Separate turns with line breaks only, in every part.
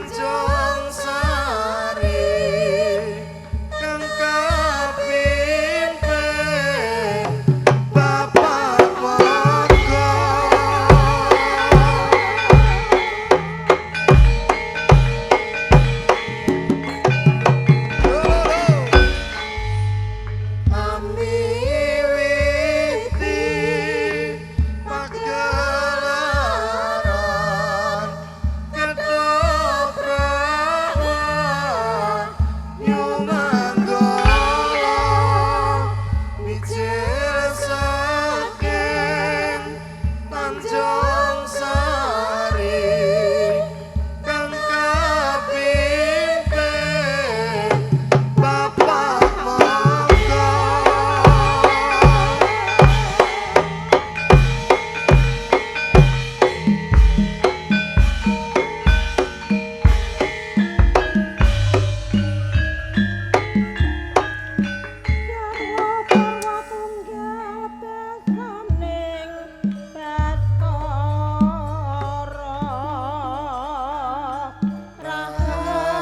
Tanjung Sari kang kapimpin Bapak Moga. Amiwiti pagelaran ketoprak Wahyu Manggala mijil saking Tanjung Sari kang kapimpin Bapak Moga.
Jarwo garwa tunggal besaning Bathara Rahayu.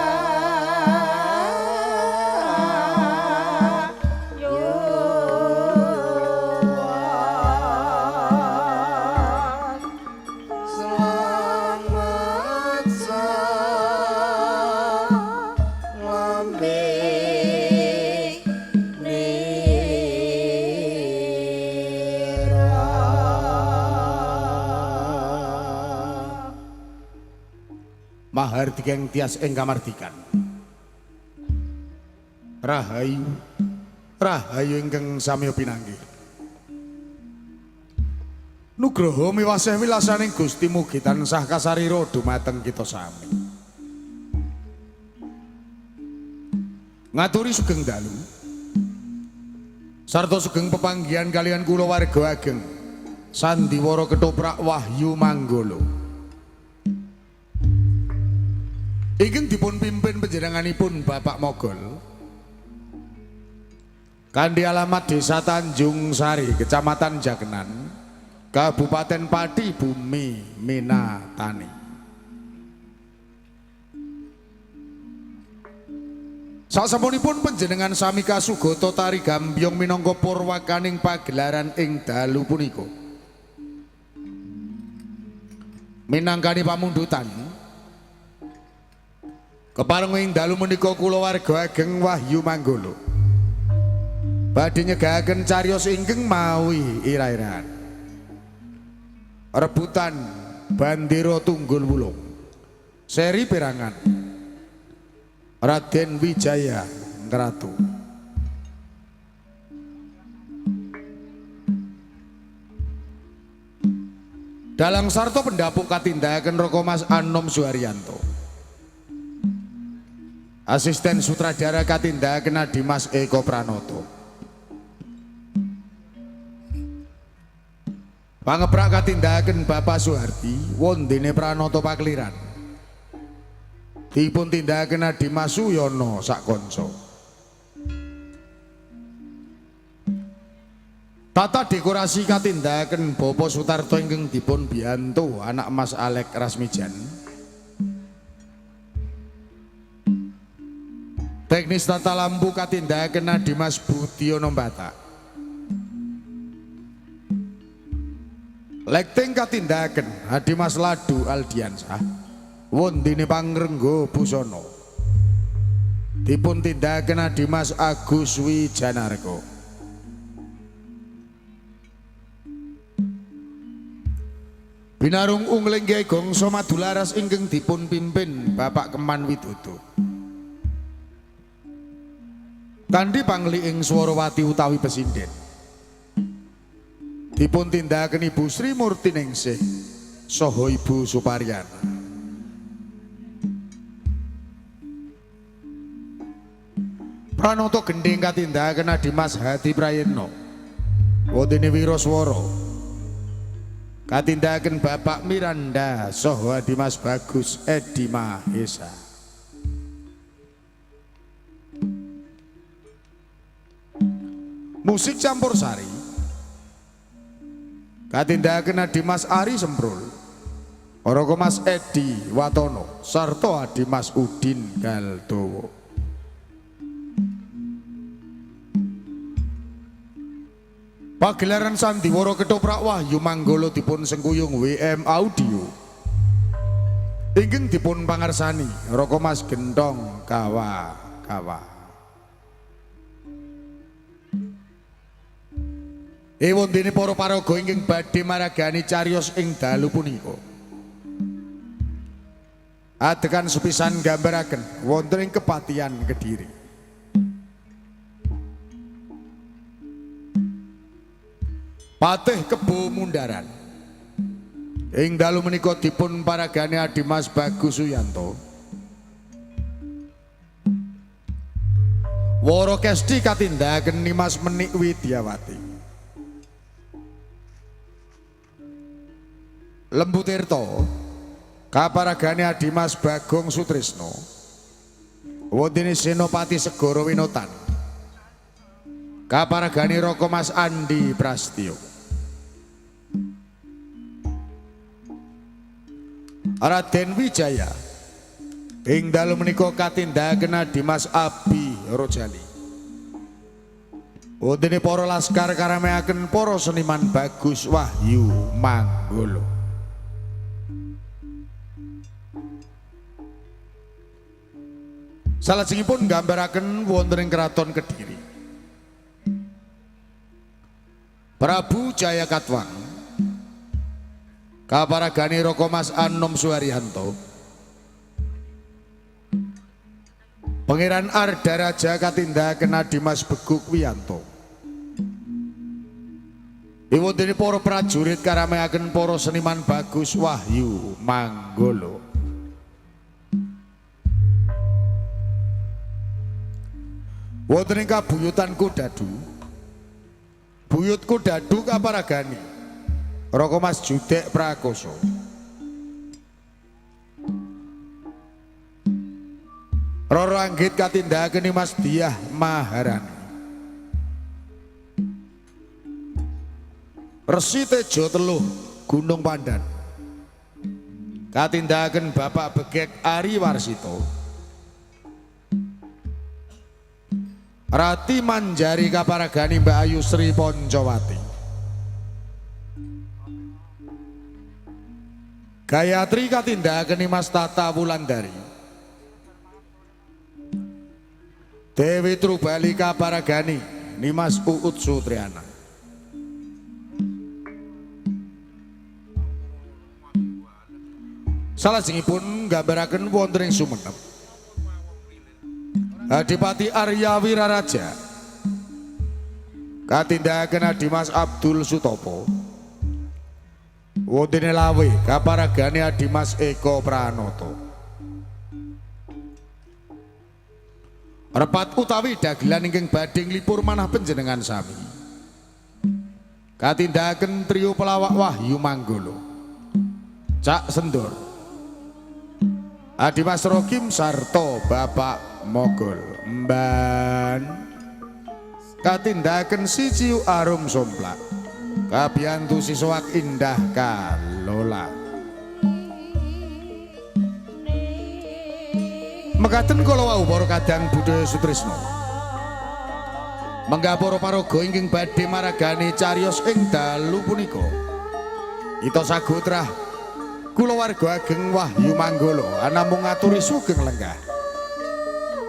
Selamat salambe nira.
Mahardika tias ing kamardikan. Rahayu, rahayu ingkang samiya pinanggih. Nugroho miwasih wilasaning Gusti mugi tansah kasarira dumateng kita sami. Ngaturi sugeng dalu sarta sugeng pepanggihan kaliyan kula warga ageng sandiwara ketoprak Wahyu Manggala. Ingkang dipun pimpin panjenenganipun Bapak Mogol kanthi alamat Desa Tanjung Sari, Kecamatan Jakenan, Kabupaten Pati, Bumi Minatani. Sasampunipun panjenengan sami kasugata tari gambyong minangka purwakaning pagelaran ing dalu punika. Minangkani pamundutan kepareng ing dalu menika kula warga ageng Wahyu Manggala badhe nyegahaken cariyos ingkang mawi ira-irahan rebutan bandera tunggul wulung seri perangan Raden Wijaya Ngratu. Dalang sarta pendapuk katindakaken Raka Mas Anom Suharyanto. Asisten sutradara katindakaken Adimas Eko Pranoto. Pangeprak katindakaken Bapak Suhardi wondene Pranoto Pakliran. Dipun tindakaken Adimas Suyono sakonco. Tata dekorasi katindakaken Bapak Sutarto ingkang dipun biyantu anak Mas Alek Rasmijan. Teknis tata lampu katindakaken Adimas Budiono Batak. Lighting katindakaken Adimas Ladu Aldiansah wondene pangrenggo busana. Dipun tindakaken Adimas Agus Wijanarko. Binarung ungling Gongso Madularas ingkang dipun pimpin Bapak Keman Widodo. Kanthi pangliing Swarawati utawi pesinden. Dipun tindakaken Ibu Sri Murtiningsih saha Ibu Suparyana. Pranoto gendhing katindakaken Adimas Hadi Prayitno. Wondene wiraswara katindakaken Bapak Miranda saha Adimas Bagus Edi Mahesa. Musik campur sari katindakaken Adimas Ari Semprul. Raka Mas Edi Watono sarta Adi Mas Udin Galdowo. Pagelaran sandiwara ketoprak Wahyu Manggala dipun sengkuyung WM Audio. Ingkang dipun pangarsani Raka Mas Gentong Kawa Kawa. Ewondene para paraga ingkang badhe maragani cariyos ing dalu punika. Adegan sepisan gambaraken wonten ing Kepatihan Kediri. Patih Kebo Mundaran. Ing dalu menika dipun paragani Adimas Bagus Suyanto. Wara Kesti katindakaken Nimas Menik Widyawati. Lembu Tirta kaparagane Adimas Bagong Sutrisno. Wontene Senopati Segara Winotan kaparagane Raka Mas Andi Prastyo. Raden Wijaya ing dalu menika katindakaken Adimas Abi Rojali. Wontene para laskar karameaken para seniman Bagus Wahyu Manggala. Salajengipun nggambaraken wonten ing Kraton Kediri. Prabu Jayakatwang kaparagane Raka Mas Anom Suharyanto. Pangeran Ardaraja katindakaken Adimas Beguk Wiyanto. Iwondene para prajurit karameaken para seniman Bagus Wahyu Manggala. Wonten ing kabuyutan Kudadu, Buyut Kudadu kaparagani Raka Mas Judek Prakoso. Roro Anggit katindakaken Mas Diah Maharani. Resi Tejo Teluh Gunung Pandan katindakaken Bapak Begek Ari Warsito. Rati Manjari kaparagani Mbak Ayu Sri Poncowati. Gayatri katindakaken Mas Tata Wulandari. Dewi Trubali kaparagani Nimas Uut Sutriana. Salajengipun nggambaraken wonten ing Sumenep. Adipati Arya Wiraraja katindakaken Adimas Abdul Sutopo. Wontene Lawe kaparagane Adimas Eko Pranoto. Repat utawi dagelan ingkang badhe nglipur manah panjenengan sami katindakaken trio pelawak Wahyu Manggala, Cak Sendor, Adimas Rokim sarta Bapak Mogol Mban. Katindakaken Siciu Arum Somplak kabiyantu siswak indah kalola. Mekaten kala wau para kadang budaya sutrisno. Menggah para paraga ingkang badhe maragani cariyos ing dalu punika. Ita sagotrah kulawarga ageng Wahyu Manggala anamung ngaturi sugeng lenggah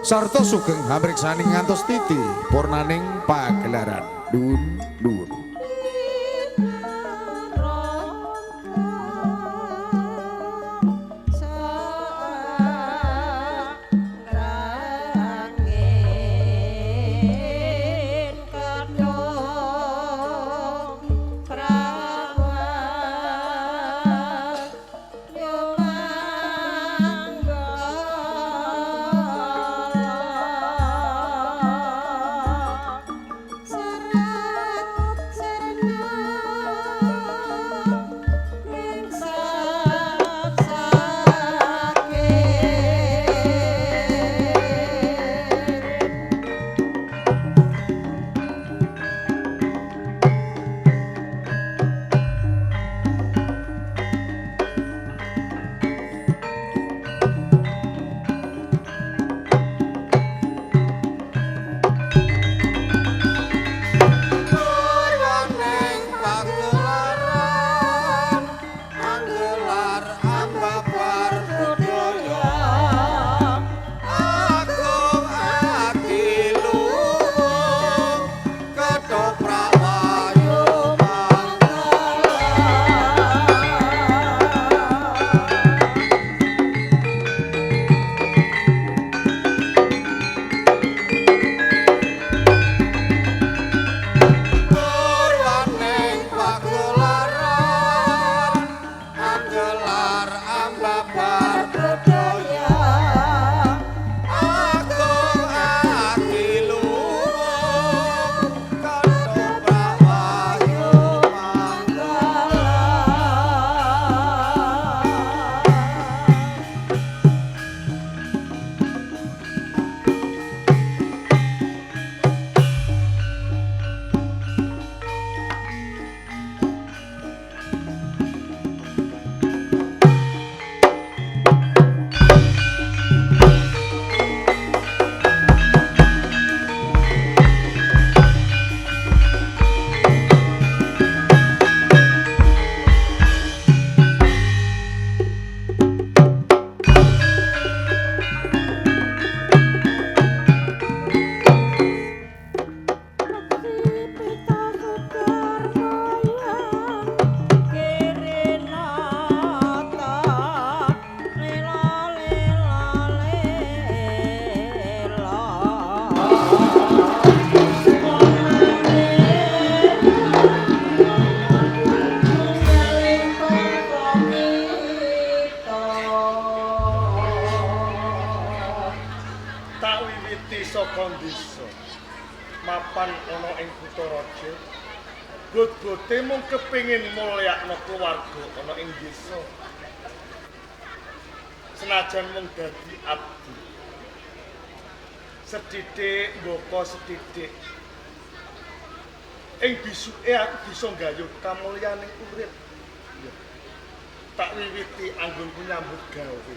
sarta sugeng hamriksani ngantos titi purnaning pagelaran. Nuwun nuwun.
Serat
Tak wiwiti saka desa. Mapan ana ing kutha raja. Bot-bote mung kepengin mulyakno keluarga ana ing desa. Senajan mung dadi abdi. Sethithik mboko sethithik. Ing bisuke aku bisa nggayuh kamulyaning urip. Tak wiwiti anggonku nyambut gawe.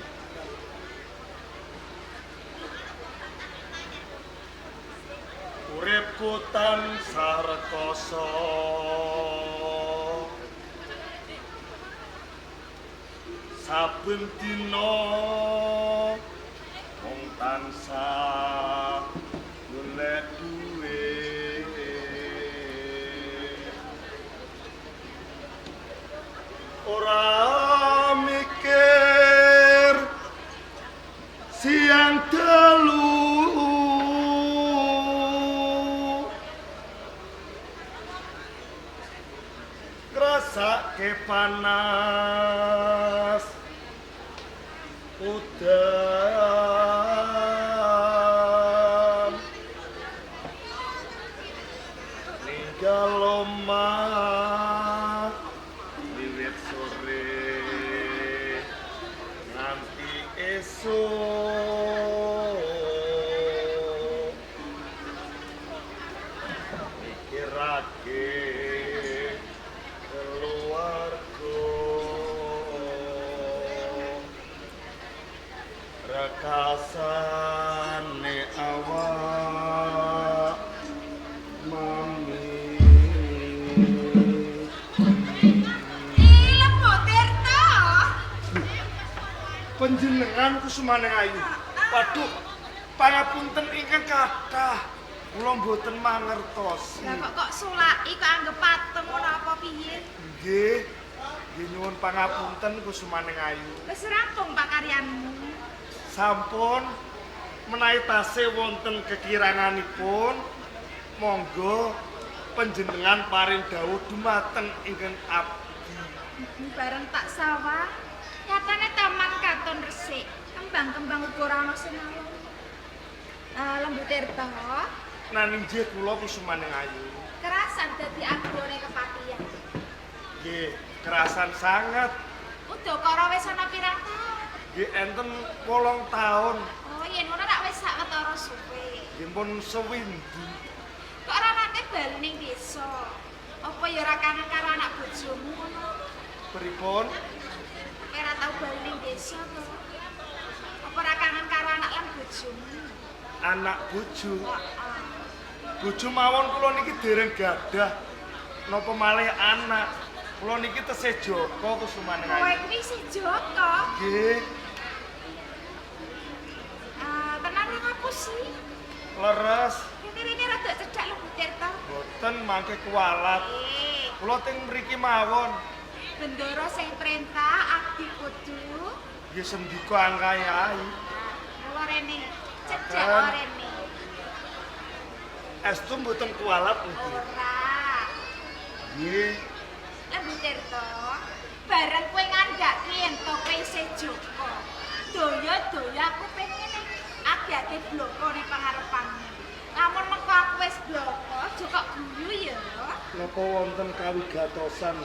Uripku tansah rekoso. Saben dina mung tansah golek duwe. Ora mikir siang dalu, ngrasake panas udan, ninggal omah wiwit sore nganti esuk, mikirake keluarga, rekasane awak mami.
Lembu Tirta.
Panjenengan Kusumaning Ayu. Waduh, pangapunten ingkang kathah. Kula mboten mangertosi.
Lah kok sulaki kok anggep patung ngono apa piye?
Nggih. Nggih nyuwun pangapunten Kusumaning Ayu.
Wis rampung pakaryanmu.
Sampun menawi tasih wonten kekiranganipun, monggo panjenengan paring dawuh dumateng ingkang abdi.
Bareng tak sawang, nyatane taman katon resik, kembang-kembang uga ora ana sing awong. Ah, Lembu Tirta,
Naning nggih kula Kusumaning Ayu.
kerasan dadi abdone kepatihan.
Nggih, kerasan sanget.
Udakara wis ana pirang taun?
Nggih enten 8 taun.
Oh, yen ngono rak wis sawetara suwe.
Nggih pun sewindu.
Kok ora nate bali ning desa? Apa ya ora kangen karo anak bojomu ngono?
Pripun?
Kowe ora tau bali ning desa to? Apa ora kangen karo anak lan bojomu?
Anak bojo.
Heeh.
Bojo mawon kula niki dereng gadah. Napa malih anak? Kula niki tesih jaka Kusumaning
Kowe
Ayu.
kuwi isih jaka.
Nggih,
Ah, tenan ora ngapusi.
leres.
Rene-rene rada cedhak Lembu Tirta.
Boten mangke kualat.
Eh,
Kula teng mriki mawon.
bendara sing perintah abdi kudu.
Nggih sendika angkayai.
Kula rene, cedhak
Aten.
rene.
Estu mboten kualat nggih.
Ora.
Nggih.
Lembu Tirta, bareng kowe ngandhake yen to kowe isih jaka. Daya-daya aku pengen age-age bloko ning pangarepanmu. Lamun mengko aku wis bloko, aja kok guyu ya.
Napa wonten kawigatosan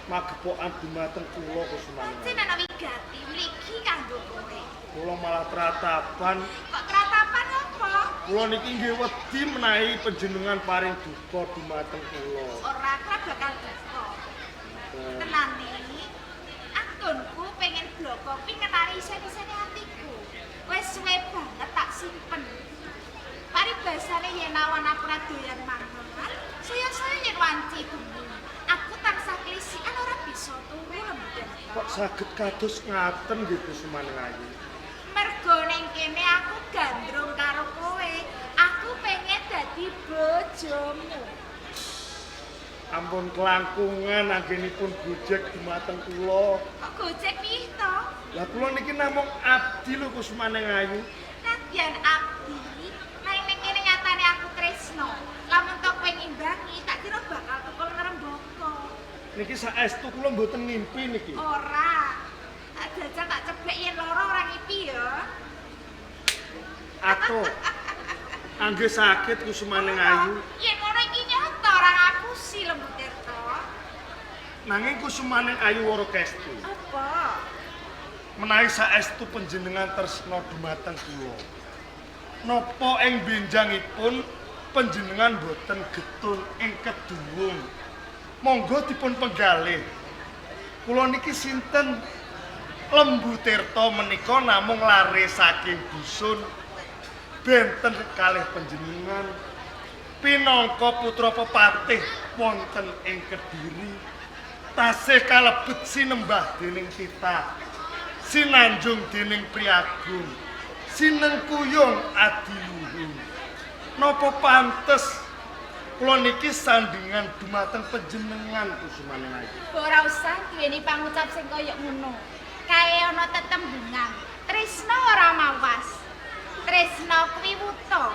magepokan dumateng kula Kusumaning
Pancen
Ayu?
ana wigati mligi kanggo kowe.
Kula malah trataban.
Kok tratapan apa?
Kula niki nggih wedi menawi panjenengan paring duka dumateng kula.
Ora ora bakal duka. Tenane, anggonku pengen bloko kuwi ngenali isen-isene atiku. Wis suwe banget tak simpen. Paribasane yen awan aku ora doyan mangan, saya-saya yen wanci bengi. Aku tansah klisikan ora bisa turu Lembu Tirta.
Kok saged kados ngaten nggih Kusumaning Ayu?
Mergo ning kene aku gandrung karo kowe. Aku pengen dadi bojomu.
Ampun kelangkungan anggenipun gojek dumateng kula.
Kok gojek piye to?
Lah kula niki namung abdi lho Kusumaning Ayu.
Nadyan abdi, nang ning kene nyatane aku tresno. Lamun to kowe ngimbangi, tak kira bakal tukul ngrembaka.
Niki saestu kula mboten ngimpi niki.
Ora. Tak jajal tak cebek yen lara ora ngipi ya.
Atuh. Angge sakit Kusumaning Ayu.
Yen ngono iki nyata ora ngapusi Lembu Tirta.
Nanging Kusumaning Ayu Warakestu.
Apa?
Menawi saestu panjenengan tresna dumateng kula. Napa ing benjangipun panjenengan boten getun ing keduwung. Monggo dipun penggalih. Kula niki sinten? Lembu Tirta menika namung lare saking dusun benten kalih panjenengan pinangka putra pepatih wonten ing Kediri tasih kalebet sinembah dening titah sinanjung dening priagung sinengkuyung adiluhung. Napa pantes kula niki sandingan dumateng panjenengan Kusumaning Ayu?
Ora usah duweni pangucap sing kaya ngono. Kae ana tetembungan. Tresna ora mawas. Tresna kuwi wuta.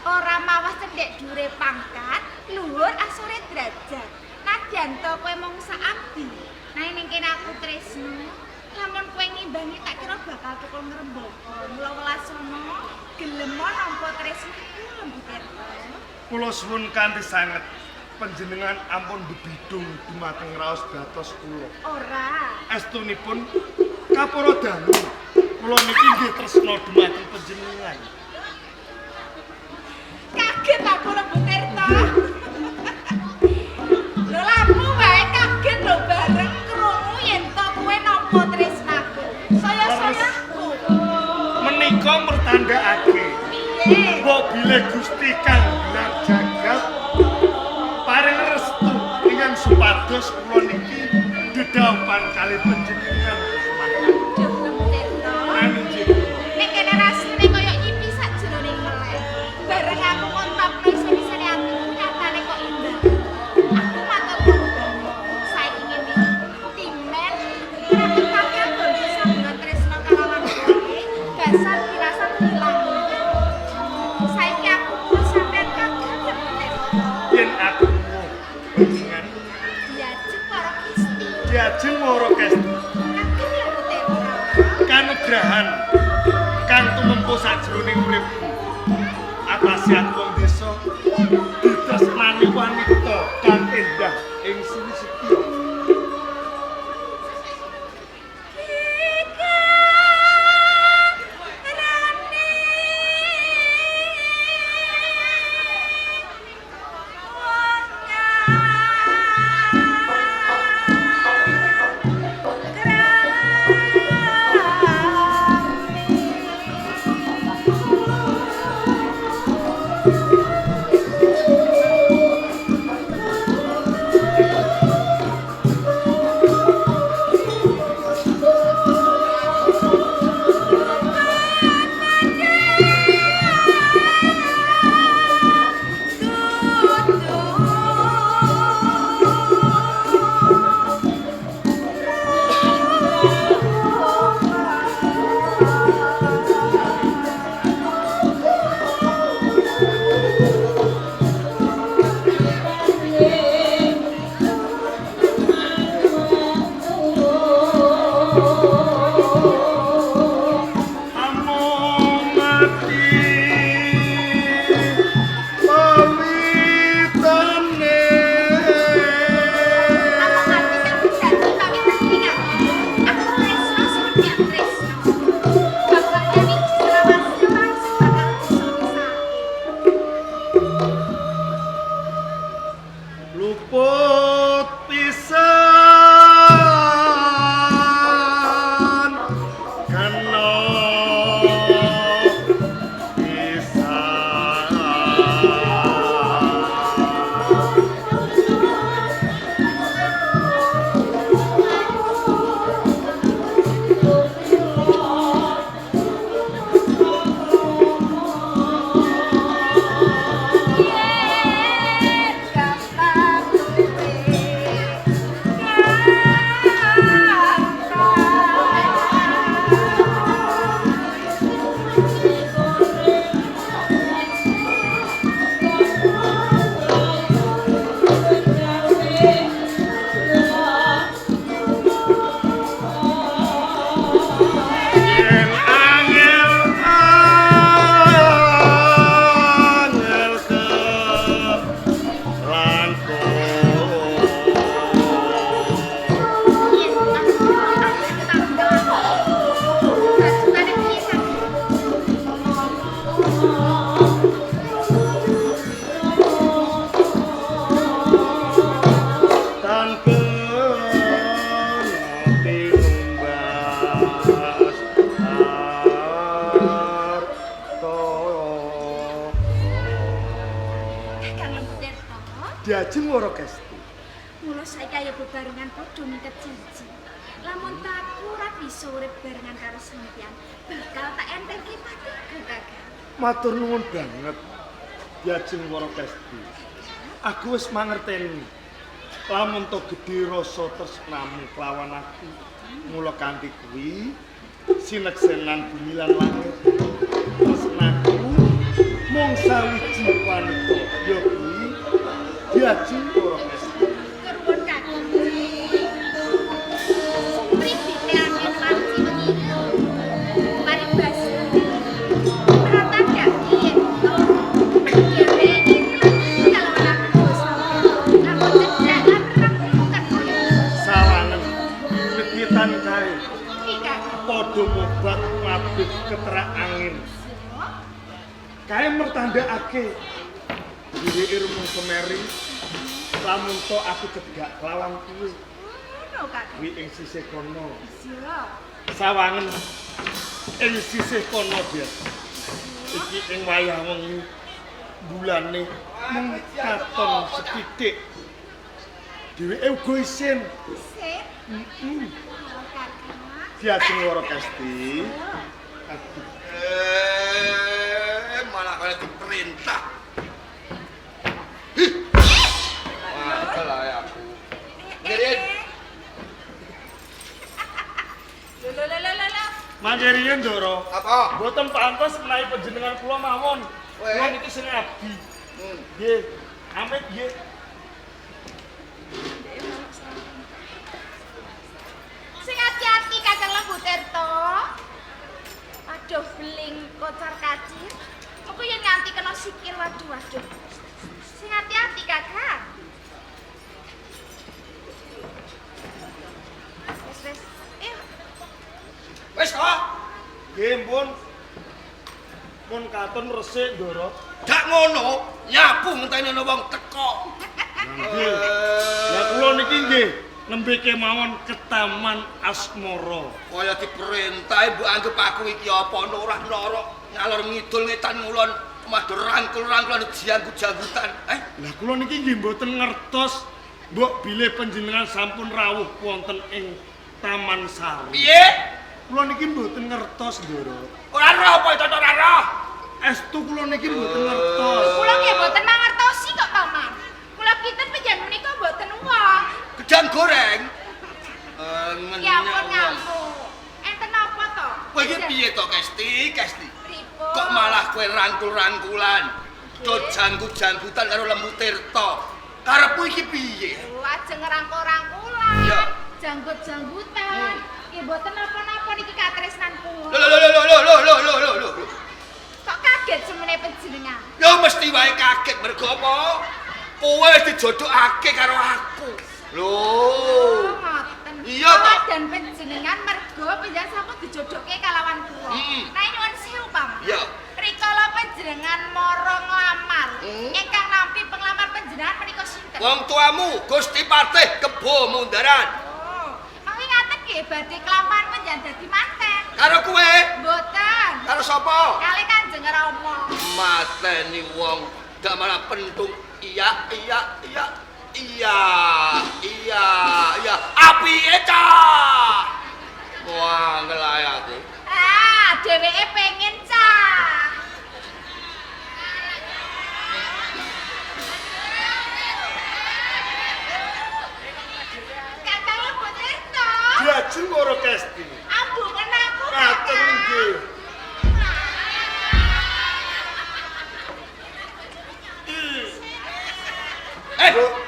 Ora mawas cendhek dhuwure pangkat, luhur asore derajat. Nadyan to kowe mung saabdi. Nanging ning kene aku tresna, lamun kowe ngimbangi tak kira bakal tukul ngrembaka. Mula welasana gelem nampa tresnaku Lembu Tirta.
Kula suwun kanthi sanget panjenengan ampun bebidung dumateng raos batos kula.
Ora.
Estunipun kapara dalu kula niki nggih tresna dumateng panjenengan.
Kaget aku Lembu Tirta. Lho lampu wae kaget lho bareng krungu yen to kowe nampa tresnaku. Saya-saya aku.
Menika mertandakake
Piye?
mbok bilih Gusti kang gelar jagat paring restu ingkang supados kula niki dedhaupan kalih panjenengan Kusumaning Ayu.
Duh Lembu Tirta.
Nanging kula
Nek kene rasane kaya nyipi sajroning melek. Bareng aku ngontapno isen-isene atiku nyatane kok imbang. Aku matur nuwun. Saiki ngene iki timen raketake anggonku sambungan tresna kalawan kowe, dasar firasat ilang. Saiki aku kudu sampean kaget Lembu Tirta.
Yen aku muh panjenengan
Diajeng para kisti.
diajeng Warakestu
Kaget Lembu Tirta.
kanugrahan kang tumempu sajroning uripku. Atase aku wong desa ditresnani wanita kang endah ing sini setya. Among ati pawitane.
Aku ngerti kang dadi pawitan iki aku. Aku tresno semedhak tresno. Babagan iki selawase ora sing bakal bisa misahke.
Luput pisan kena Diajeng Warakesti.
Mula saiki ayo bebarengan padha ngiket janji. Lamun aku ora bisa urip barengan karo sampeyan, bakal tak entengke patiku, Kakang.
Matur nuwun banget. Diajeng Warakesti. Aku wis mangerteni. Lamun to gedhe rasa tresnamu kelawan aku, mula kanthi kuwi sineksenan bumi lan langit. Tresnaku mung sawiji wanita ya kuwi Diajeng Warakesti.
Nuwun Kakang. Pribine angin wanci wengi. Paribas. Pratandhake yen to dhewe iki kalawan aku sampeyan. Lamun cedhak lan rembukan kaya
Sawangen wiwitan kae
iki Kakang.
padha mobat mabit keterak angin. Kae mertandhakake dheweke rumangsa meri lamun to aku cedhak kelawan kuwi.
Ngono Kakang.
Kuwi ing sisih kono.
Iya.
Sawangen ing sisih kono dia. Iki ing wayah wengi bulane mung katon sethithik. Dheweke uga isin.
Sip.
Heeh.
Oh, Kakang.
Diajeng Warakesti. Aduh.
Malah kaya diperintah. Ih. Wah, ae aku. Ngirin.
Lho lho lho lho lho.
Mangke riyen, Ndara.
Apa?
Mboten pantes menawi panjenengan kula mawon.
Weh.
Kula niki sing abdi. Nggih. Amit nggih.
Sing ati-ati Kakang Lembu Tirta. Aduh beling kocar kacir. Aku yen nganti kena sikil waduh waduh. Sing ati-ati Kakang. Wes wes.
Wis to?
Nggih, pun. Pun katon resik, Ndara.
Dak ngono, nyapu ngenteni ana wong teko.
Nggih. Lah kula niki nggih nembe kemawon ke Taman Asmara.
Kaya diperintah mbok anggap aku iki apa norak-norok ngalor ngidul ngetan ngulon omah do rangkul-rangkulan janggut-janggutan.
Lah kula niki nggih mboten ngertos mbok bilih panjenengan sampun rawuh wonten ing Taman Sari.
Piye?
Kula niki mboten ngertos, Ndara.
Ora roh apa itu ora roh?
Estu kula niki mboten ngertos.
Kula nggih mboten mangertosi kok, Paman. Kula kinten panjenengan menika mboten wong.
Gedang goreng.
Ya ampun ngamuk. Enten napa to?
Kowe iki piye to, Kesti? Kesti.
Pripun?
Kok malah kowe rangkul-rangkulan? Do janggut-janggutan karo Lembu Tirta. Karepmu iki piye?
Ajeng rangkul-rangkulan.
Iya.
Janggut-janggutan. Nggih mboten napa-napa niki katresnan kula.
Lho lho lho lho lho lho lho lho lho.
Kok kaget semene panjenengan?
Ya mesti wae kaget mergo apa? Kowe wis dijodhokake karo aku. Lho.
Oh, ngoten.
Iya to.
Dan panjenengan mergo panjenengan sampun dijodhokke kalawan kula. Nah nyuwun sewu, Paman.
Iya.
Rikala panjenengan mara nglamar, ingkang nampi penglamar panjenengan menika sinten?
Wong tuamu Gusti Patih Kebo Mundaran.
Oh, mawi ngaten nggih badhe kelampahan panjenengan dadi manten.
Karo kowe?
Mboten.
Karo sapa?
Kali Kanjeng Rama.
Mateni wong gak malah pentung. Iya iya iya. Iya, iya, iya. Apike cah. Wah, ngelai aku.
Ah, dheweke pengen cah. Kakang Lembu Tirta.
Diajeng Wara Kesti.
Ambungan aku,
Ngaten
Kakang.
nggih.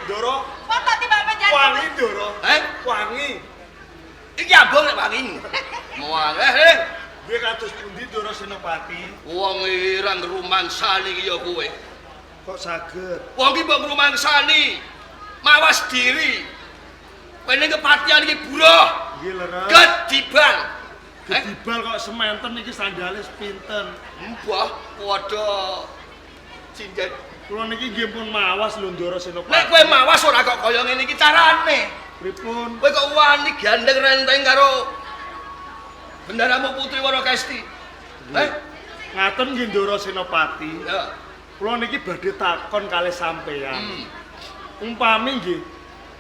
Ndoro,
Foto timbang panjenengan.
wangi Ndoro. Wangi.
Iki ambung nek wangi. Muang.
Nggih kados pundi Ndoro Senopati?
Wong irang rumangsani iki ya kowe.
Kok saged?
Wong iki mbok ngrumangsani. Mawas diri. Kowe ning kepatihan iki buruh.
Nggih leres.
Gedibal.
Gedibal kok sementen iki sandale sepinten.
Mbah padha cincin.
Kula niki nggih pun mawas lho Ndoro Senopati.
Nek kowe mawas ora kok kaya ngene iki carane.
Pripun?
Kowe kok wani gandeng renteng karo bendaramu Putri Warakesti.
Ngaten nggih Ndoro Senopati.
Ya.
Kula niki badhe takon kalih sampeyan. Umpami nggih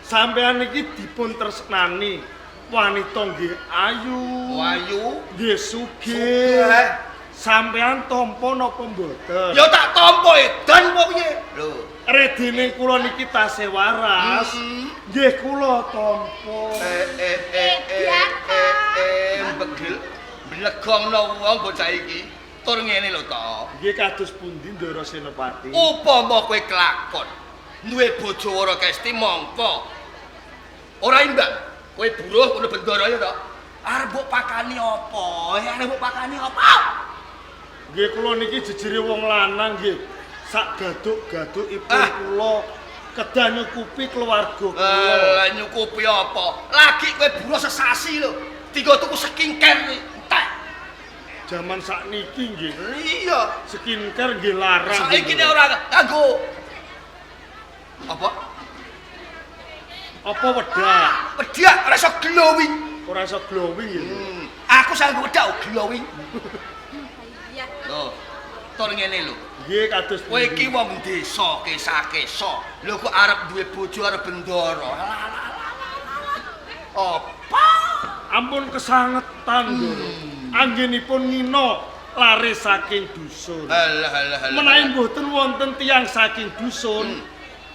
sampean niki dipun tresnani wanita nggih ayu,
Ayu,
nggih sugih.
Sugih.
Sampean tampa napa mboten?
Ya tak tampa edan apa piye? Lho.
Redine kula niki tasih waras. Nggih kula tampa.
Begil blegongno wong bocah iki. Tur ngene lho to.
Nggih kados pundi Ndara Senopati?
Upama kowe kelakon duwe bojo Wara Kesti mongko ora imbang. Kowe buruh ngono bendara ya to. Arep mbok pakani apa? Arep mbok pakani apa?
Nggih kula niki jejere wong lanang nggih. Sak gaduk-gadukipun kula kedah nyukupi keluarga kula.
Lah nyukupi apa? Lagi kowe buruh sesasi lho. Dienggo tuku skincare kuwi entek.
Jaman sakniki nggih.
Iya.
Skincare nggih larang.
Saiki nek ora kanggo apa?
Apa wedak?
Wedak ora iso glowing.
Ora iso glowing nggih.
Aku sanggup wedak glowing.
Iya.
Lho, tur ngene lho.
Nggih kados
Kowe iki wong desa kesa-kesa. Lho kok arep duwe bojo arep bendara. Apa?
Ampun kesangetan Ndara. Anggenipun ngina lare saking dusun.
Alah alah alah.
Menawi mboten wonten tiyang saking dusun,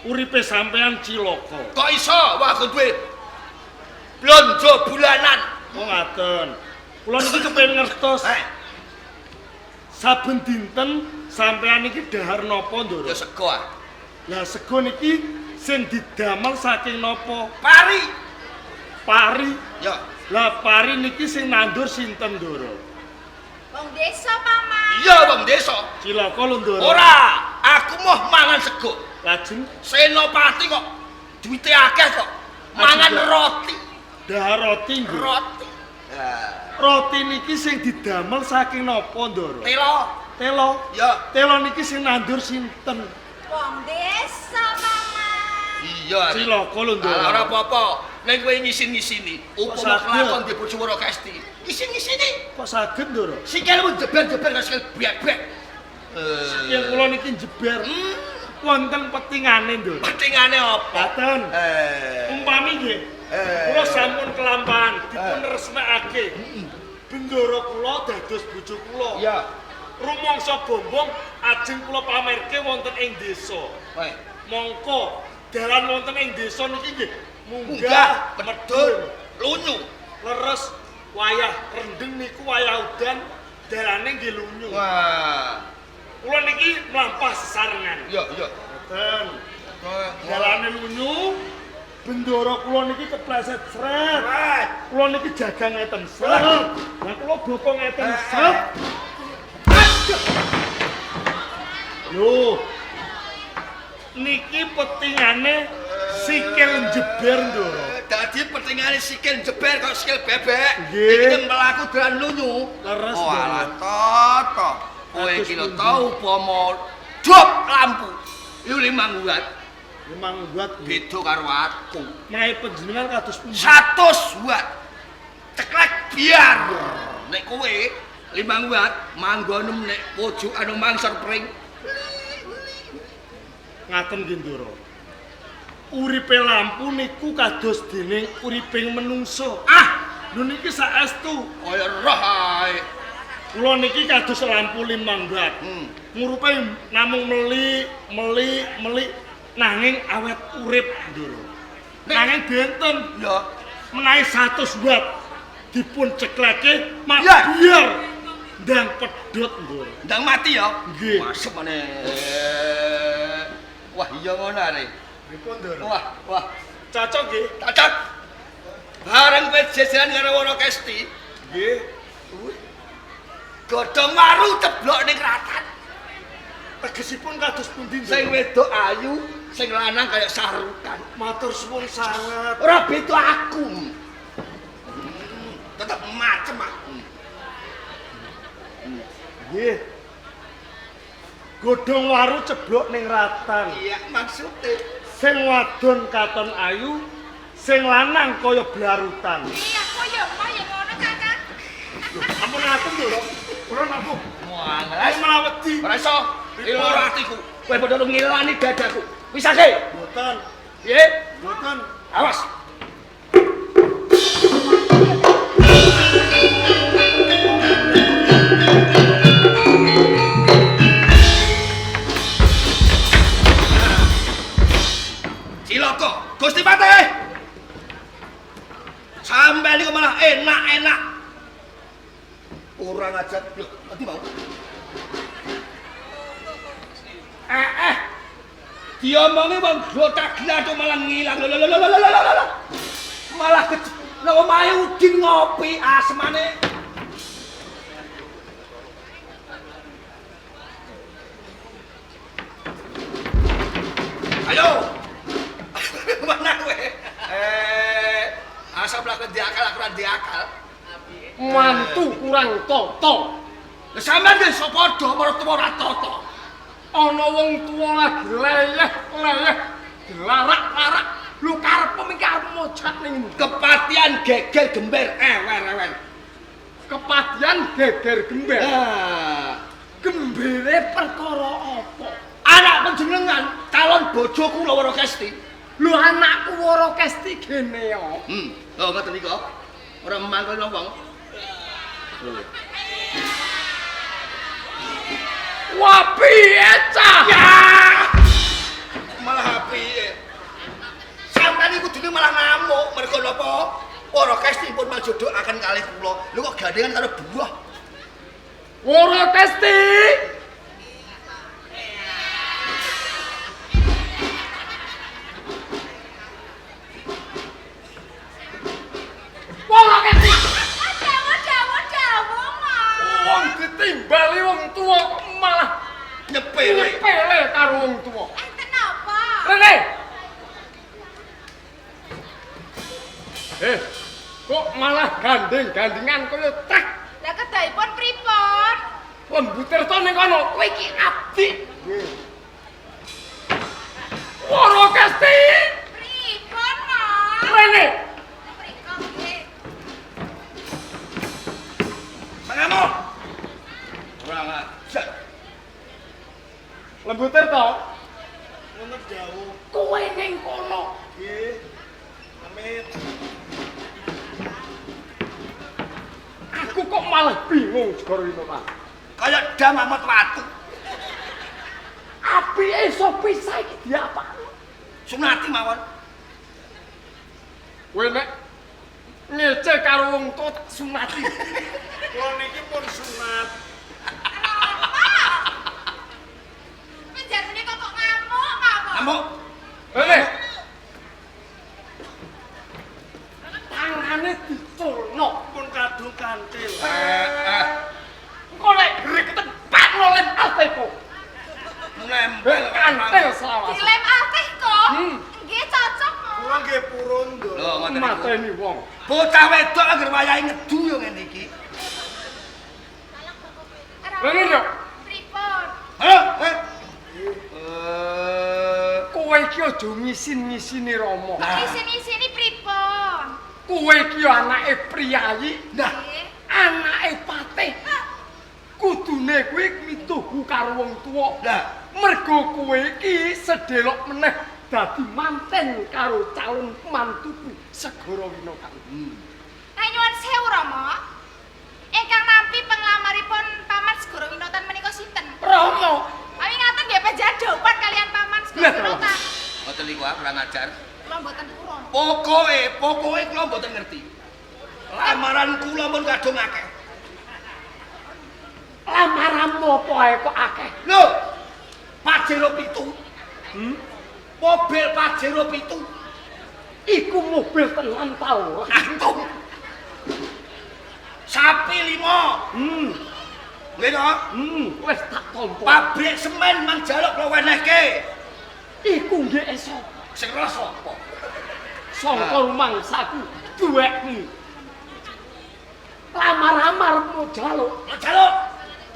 uripe sampean cilaka.
Kok iso? Wah, aku duwe blonjo bulanan.
Oh ngaten. Kula niki kepengin ngertos. Saben dinten sampean niki dahar napa, Ndara?
Ya sego ah.
Lah sego niki sing didamel saking napa?
Pari.
Pari.
Ya.
Lah pari niki sing nandur sinten, Ndara?
Wong desa, Paman.
Iya, wong desa.
Cilaka lho, Ndara.
Ora, aku moh mangan sego.
Lajeng
Senopati kok duwite akeh kok. Mangan roti.
Dahar roti nggih.
Roti.
Roti niki sing didamel saking napa, Ndara?
Telo.
Telo.
Ya.
Telo niki sing nandur sinten?
Wong desa, Paman.
Iya.
Cilaka lho, Ndara.
Ora apa-apa. Nek kowe ngisin-ngisini, upama kelakon di bojo Wara Kesti. Ngisin-ngisini.
Kok saged, Ndara?
Sikilmu jeber-jeber kaya sikil bebek.
Sikil kula niki jeber. Wonten petingane, Ndara.
Petingane apa?
Ngaten. Umpami nggih. Kula sampun kelampahan dipun resmekake. Bendara kula dados bojo kula.
Iya.
Rumangsa bombong ajeng kula pamerke wonten ing desa. Mongko dalan wonten ing desa niki nggih munggah,
medhun, lunyu.
Leres wayah rendeng niku wayah udan dalane nggih lunyu.
Wah.
Kula niki mlampah sesarengan.
Iya, iya.
Ngoten. Dalane lunyu, bendara kula niki kepleset sret. Kula niki jaga ngeten sret. Lah kula bokong ngeten sret. Lho. Niki petingane sikil jeber, Ndara.
Dadi petingane sikil jeber kok sikil bebek.
Iki
mlaku dalan lunyu.
Leres,
Oh, alah toto. Kowe iki lho tau upama dop lampu. Iku 5 watt.
5 watt
beda karo aku.
Menawi panjenengan kados pundi?
100 watt. Ceklek biar. Nek kowe 5 watt manggonem nek pojokan mangsor pring.
Ngaten nggih, Ndara. Uripe lampu niku kados dening uriping menungso.
Ah,
lho niki saestu
kaya roh ae.
Kula niki kados lampu 5 watt. Ngurupe namung melik, melik, melik nanging awet urip, Ndara. Nanging benten
ya
menawi 100 watt dipun cekleke mak biar ndang pedhot, Ndara.
Ndang mati ya.
Nggih.
Masuk maneh. Wah, iya ngono are.
Pripun, Ndara?
Wah, wah.
Cocok nggih.
Cocok. Bareng kowe jejeran karo Wara Kesti.
Nggih.
Godhong waru ceblok ning ratan.
Tegesipun kados pundi, Ndara?
Sing wedok ayu, sing lanang kaya sarukan.
Matur suwun sanget.
Ora beda aku. Tetep macem aku.
Nggih. Godhong waru ceblok ning ratan.
Iya, maksude.
Sing wadon katon ayu, sing lanang kaya blarutan.
Iya, aku ya mau ya ngono, Kakang.
Ampun ngaten, Ndara. Kula namung
Muangelas.
malah wedi.
Ora iso. Loro atiku. Kowe padha ngilani dadaku. Wisake.
Mboten.
Piye?
Mboten.
Awas. Cilaka, Gusti Patih. Sampai niku malah enak-enak. Kurang ajar. Lho, nanti mau. Eh. Diomongi wong glotak-glathuk malah ngilang. Lho lho lho lho lho lho. Malah nang omahe Udin ngopi asmane. Ayo. Mana kowe? Asal mlaku diakal aku ora diakal.
Mantu kurang tata.
Lah sampean wis padha maratuwa ora tata.
Ana wong tuwa lagi leyeh-leyeh dilarak-larak. Lho karepmu iki arep mojak ning endi?
Kepatian geger gember ewer-ewer.
Kepatian geger gember.
Nah,
Gembere perkara apa?
Anak panjenengan calon bojo kula Wara Kesti.
Lho anakku Wara Kesti gene ya.
Oh ngoten niku. Ora mangkon wong.
Wah piye cah?
Ya! Malah piye? Sampeyan iku kudune malah ngamuk mergo napa? Wara Kesti pun majodokaken kalih kula. Lho kok gandengan karo buah.
Wara Kesti. Wara Kesti.
Dawuh dawuh Mas.
Wong ditimbali wong tuwa kok malah
Nyepele.
nyepele karo wong tuwa.
Enten napa?
Rene. Kok malah gandeng-gandengan kaya trek.
Lah kedahipun pripun?
Lembu Tirta ning kono, kowe iki abdi. Wara Kesti.
Pripun, Mas?
Rene.
Mriko nggih.
Mengamuk. Ora ngajar.
Lembu Tirta,
Wonten dawuh.
kowe ning kono.
Nggih. Amit.
Aku kok malah bingung Segara Winata.
Kaya dam amot watu.
Apike Sopi saiki diapakno?
Sunati mawon.
Kowe nek ngece karo wong tuwa tak sunati.
Kula niki pun sunat.
Kenapa? Penjarmene kok kok ngamuk mawon.
Ngamuk.
Rene. Tangane diculno.
Pun kadung kantil.
Engko nek gregeten patno lem alteko.
Nempel
Kantil selawase.
Dilem ateh kok.
Hmm.
Nggih cocok, Mas.
Kula nggih purun nduk.
Lho ngoten niku.
Mateni wong.
Bocah wedok anggere wayahe ngedu yo ngene iki.
Rene yo.
Pripun?
Halo,
Kowe iki aja ngisin-ngisini Rama.
Nah.
Isin-isini pripun?
Kowe iki anake priyayi,
Nah,
Nggih.
anake patih. Kudune kowe mituhu karo wong tuwa.
Lah.
Mergo kowe iki sedelok meneh dadi manten karo calon mantuku Segara Winata.
Nah nyuwun sewu Rama. Ingkang nampi penglamaripun Paman Segara Winatan menika sinten?
Rama,
Kami ngaten nggih panjadhopan kalian Paman Segara
Lah,
Winatan.
Ngoten niku ah, kurang ajar.
Kula mboten purun.
Pokoke kula mboten ngerti. Lamaran kula mun kadung akeh.
lamaranmu apa ae kok akeh?
Lho, Pajero 7. Mobil Pajero 7.
Iku mobil tenan ta ora?
Antum. Sapi 5. Nggih to?
Wis tak tampa.
Pabrik semen mang jaluk kula wenehke.
Iku nggih esok.
Sing rasa apa?
Sangka rumangsaku duwekmu. Lamar-lamarmu jaluk.
Jaluk.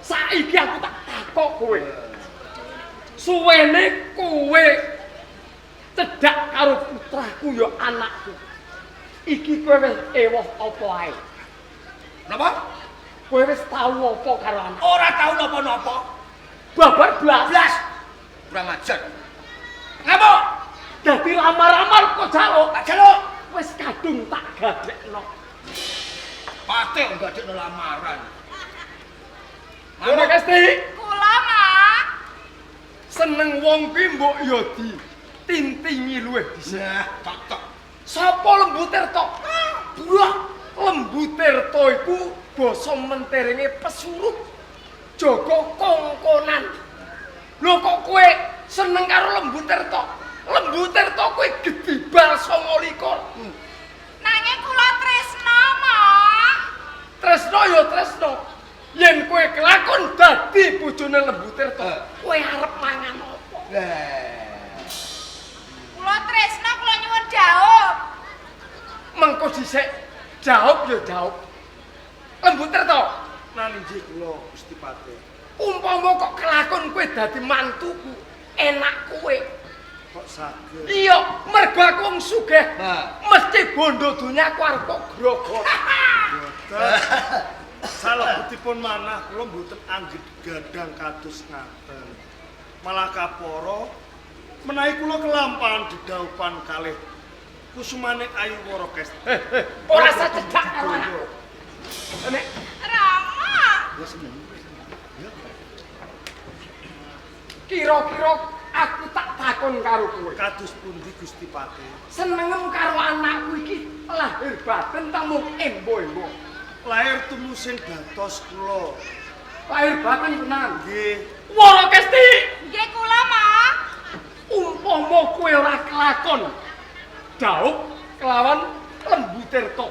Saiki aku tak takok kowe. Suwene kowe cedhak karo putraku ya anakku. Iki kowe wis ewuh apa ae?
Napa?
Kowe wis tau apa karo anak?
Ora tau napa-napa.
Babar blas.
Blas. Kurang ajar. Ngamuk.
Dadi lamar-lamar kok jaluk.
Tak jaluk.
Wis kadung tak gadekno.
Pate gadekno lamaran.
Ngono Kesti.
Kula, Mak.
Seneng wong kuwi mbok ya di tintingi luwih dhisik.
Nah, tak tok.
Sapa Lembu Tirta? Buah Lembu Tirta iku basa menterenge pesuruh jaga kongkonan. Lho kok kowe seneng karo Lembu Tirta? Lembu Tirta kuwi gedibal 29.
Nanging kula tresna, Mak.
Tresna ya tresna. Yen kowe kelakon dadi bojone Lembu Tirta, kowe arep mangan apa?
Lah.
Kula tresna kula nyuwun dhaup.
Mengko dhisik jawab ya jawab. Lembu Tirta,
Nani nggih kula Gusti Patih.
umpama kok kelakon kowe dadi mantuku, enak kowe.
Kok saged?
Iya, mergo aku wong sugih.
Nah.
Mesti bondo donya aku arep kok grogot.
Boten. Salebetipun manah kula mboten anggit gadang kados ngaten. Malah kapara menawi kula kelampahan dedhaupan kalih kusumane Ayu Warakesti.
Ora secedak karo anakku. Nek
Rama.
kira-kira aku tak takon karo kowe.
Kados pundi Gusti Patih?
Senengem karo anakku iki lahir batin ta mung embo-embo.
Lahir tumusin batos kula.
Lahir batin tenan.
Nggih.
Warakesti,
Nggih kula, Mak.
umpama kowe ora kelakon dhaup kelawan Lembu Tirta,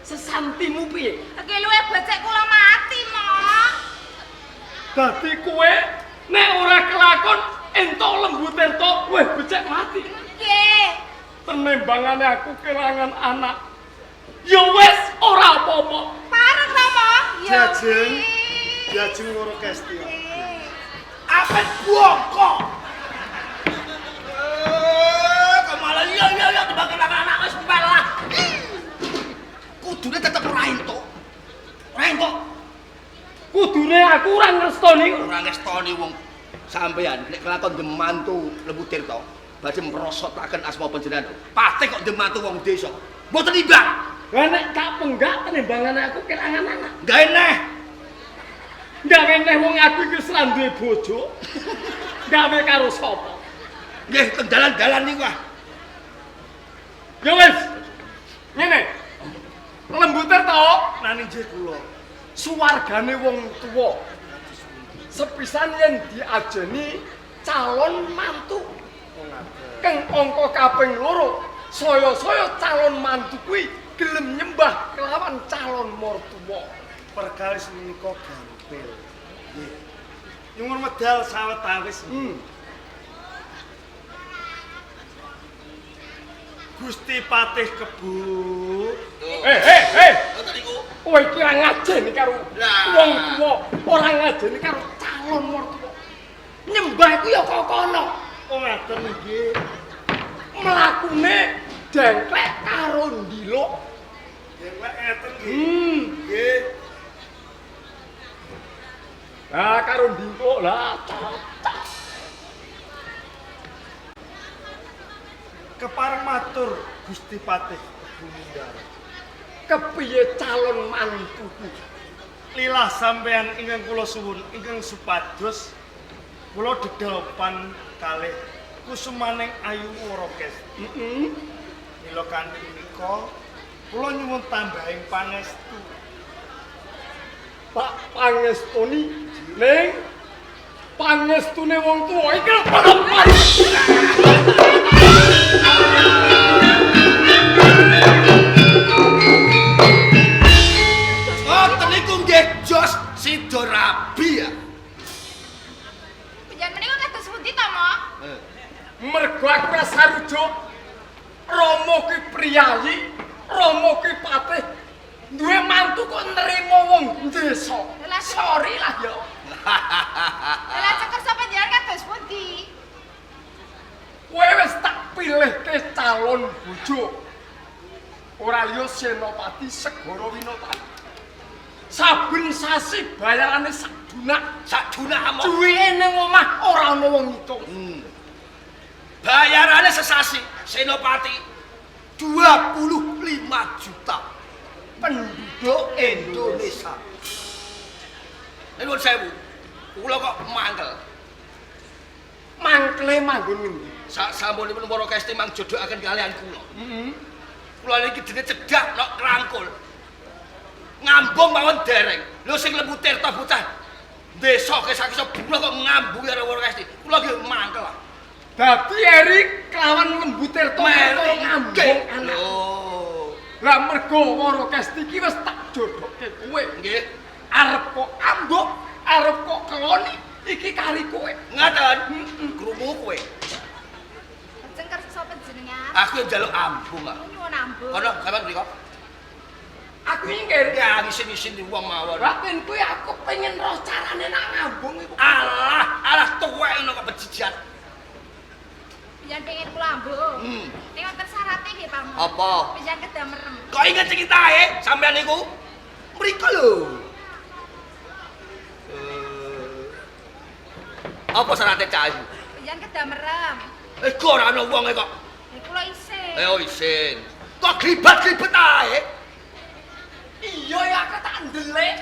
sesantimu piye?
Nggih luwih becik kula mati, Mak.
Dadi kowe nek ora kelakon entuk Lembu Tirta luwih becik mati.
Nggih.
Penembangane aku kelangan anak. Ya wis ora apa-apa.
Pareng ta, Mak? Ya.
Jajeng.
wis.
Diajeng Warakesti.
Nggih.
Apet bongkok. Eh, kok malah iya iya iya timbang kelangan anak wis malah. Kudune tetep ora entuk. Ora entuk.
Kudune aku ora ngrestoni.
Ora ngestoni wong sampean nek kelakon demantu Lembu Tirta badhe mrosotaken asma panjenengan. Pate kok demantu wong desa. Mboten imbang.
Lah nek tak penggak penembangane aku kelangan anak.
Gawe neh.
Gawe neh wong aku iki wis ra duwe bojo. Gawe karo sapa?
Nggih teng dalan-dalan niku ah.
Ya wis. Ngene. Lembu Tirta
Nani nggih kula.
suwargane wong tuwa. Sepisan yen diajeni calon mantu.
Oh ngaten.
Keng angka kaping loro, saya-saya calon mantu kuwi gelem nyembah kelawan calon mertua.
Perkawis menika gampil. Nggih. Nyuwun medal sawetawis. Gusti Patih Kebu.
Eh.
Ngoten niku.
Kowe iki ora ngajeni karo
Lah.
wong tuwa, ora ngajeni karo calon mertua. Nyembah iku ya kok kono.
Oh ngaten nggih.
Mlakune dengklek karo ndiluk.
Dewek ngeten nggih. Nggih.
Lah karo ndiluk lah cocok.
Kepareng matur Gusti Patih Kebu Mindar.
Kepiye calon mantuku?
Lilah sampean ingkang kula suwun ingkang supados kula dedhaupan kalih kusumaning Ayu Warakesti.
Heeh.
Mila kanthi punika kula nyuwun tambahing pangestu.
Pak pangestuni ning pangestune wong tuwa iki lho.
Ngoten niku nggih jos sida rabi ya.
Panjenengan menika kados pundi ta, Mak?
Mergo aku ora sarujuk. Rama ki priyayi, Rama ki patih. Duwe mantu kok nrimo wong desa. Sorry lah ya.
Lah cekersa panjenengan kados pundi?
Kowe wis tak pilihke calon bojo. Ora liya Senopati Segara Winotani. Saben sasi bayarane sak junak,
Sak junak amok.
Duwike ning omah ora ana wong ngitung.
Bayarane sesasi. Senopati 25 juta penduduk Indonesia. Nuwun sewu. Kula kok mangkel.
Mangkle manggon ngendi?
Sak sampunipun Wara Kesti mang jodohaken kalian kula.
Heeh.
Kula niki dene cedhak nok krangkul. Ngambung mawon dereng. Lho sing Lembu Tirta bocah desa kesakisa bulah kok ngambung karo Wara Kesti. Kula nggih mangkel.
Dadi Eri kelawan Lembu Tirta ngambung anak.
Lho.
Lah mergo Wara Kesti iki wis tak jodohke kowe.
Nggih.
Arep kok ambung, arep kok keloni, iki kari kowe.
Ngaten. Krungu kowe.
Lajeng kersa panjenengan.
Aku njaluk ambung ah.
Nyuwun ambung.
Kono sampean mriko.
Aku ingkir.
Ya isin-isin di wong mawon.
Raten kuwi aku pengen roh carane nak ngambung iku.
Alah, alah tuwek ngono kok bejijat.
Piyan pengen kula ambung. Ning wonten syarate nggih, Paman.
Apa?
Piyan kedah merem.
Kok inget ceritae sampean niku? Mriko lho. Apa syarate cah iku?
Piyan kedah merem.
Eh kok ora ana wonge kok.
Lha kula isin.
Eh oh isin. Kok glibat-glibet ae?
Iya ya aku tak ndelik.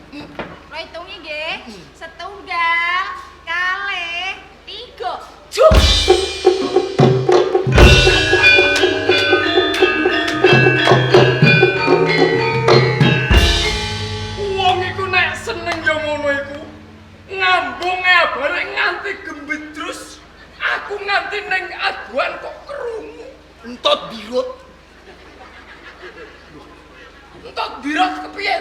Kula hitungi nggih. Setunggal, kalih, tiga.
Cuk.
Wong iku nek seneng ya ngono iku. Ngambung abare nganti gembedrus. Aku nganti ning aduan kok krungu.
Entot birut.
Entot birut kepiye?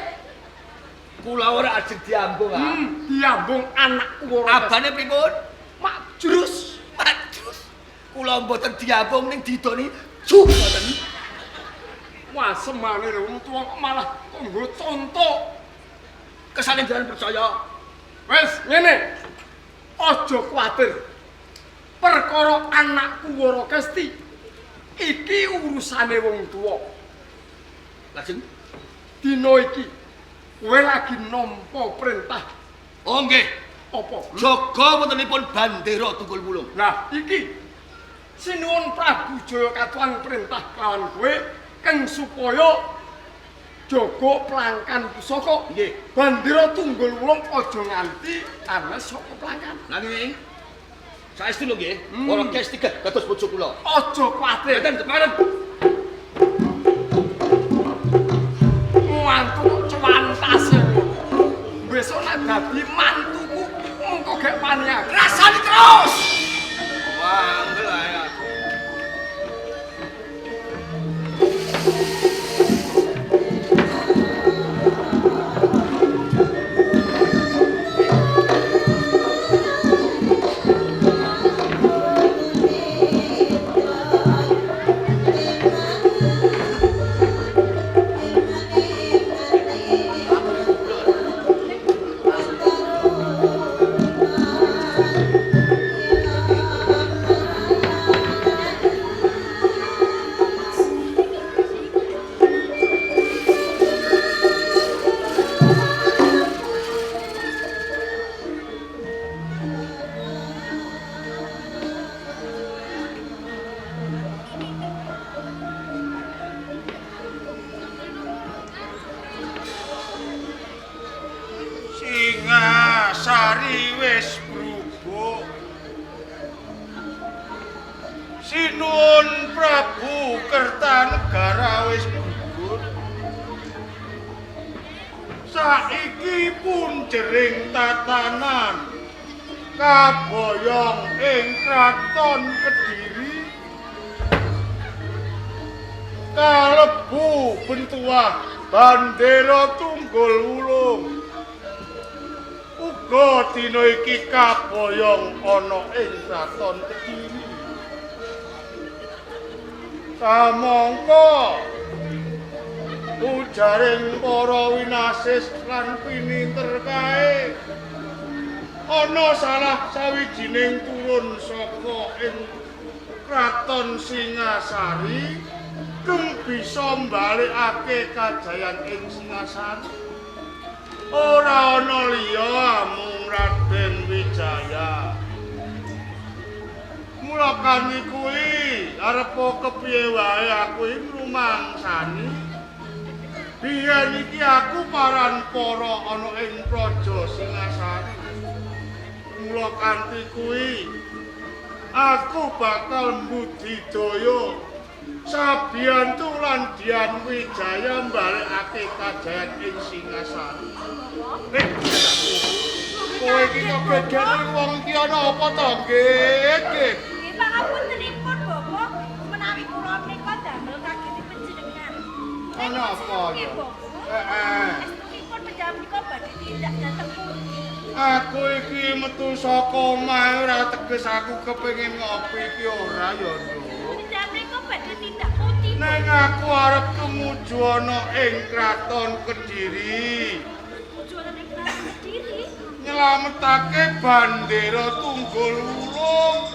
Kula ora ajeng diambung ah.
Diambung anakku ora.
Abane pripun?
Makjrus.
Makjrus. Kula mboten diambung ning didoni juk mboten.
Wah, semane lho wong tuwa kok malah kok nggo conto.
Kesane jalan percaya.
Wis ngene. Aja kuwatir. Perkara anakku Wara Kesti iki urusane wong tuwa.
Lajeng
dina iki kowe lagi nampa perintah.
Oh nggih.
Apa?
Jaga wontenipun bandera Tunggul Wulung.
Nah, iki sinuwun Prabu Jaya katuang perintah kelawan kowe keng supaya jaga plangkan pusaka.
Nggih.
Bandera Tunggul Wulung aja nganti anes saka plangkan.
Nanging saestu lho nggih, Wara Kesti kados bojo kula.
Aja kuwatir.
Mboten kepareng.
Mantu kok cuwantase. Besok nek dadi mantuku mengko gek wani aku.
Rasane terus. Wah, anggel ae aku.
Singasari wis brubuk. Sinuwun Prabu Kertanegara wis gugur. Saiki punjering tatanan kaboyong ing kraton Kediri. Kalebu bentuah bandera Tunggul Wulung. Uga dina iki kaboyong ana ing kraton Kediri. Kamangka ujaring para winasis lan pininter kae ana salah sawijining turun saka ing kraton Singasari kang bisa mbalekake kajayan ing Singasari. Ora ana liya amung Raden Wijaya. Mula kanthi kuwi arep kepiye wae aku iki ngrumangsani. Biyen iki aku paran para ana ing Praja Singasari. Mula kanthi kuwi aku bakal mbudidaya sabiyantu lan Dian Wijaya mbalekake kajayan ing Singasari. Nek kowe iki kok gegere wong iki ana apa to, Nggih? Nggih.
Nggih, pangapuntenipun, Bapak, menawi kula menika damel kageti panjenengan.
Ana apa
Nggih,
ya?
Bapak.
Heeh.
Estunipun panjenengan menika badhe tindak dhateng pundi?
Aku iki metu saka omah ora teges aku kepengin ngopi iki ora ya, Nduk.
Panjenengan menika badhe tindak pundi?
Neng aku arep tumuju ana ing Kraton Kediri.
Tuju wonten ing Kraton Kediri.
Nyelametake bandera Tunggul Wulung.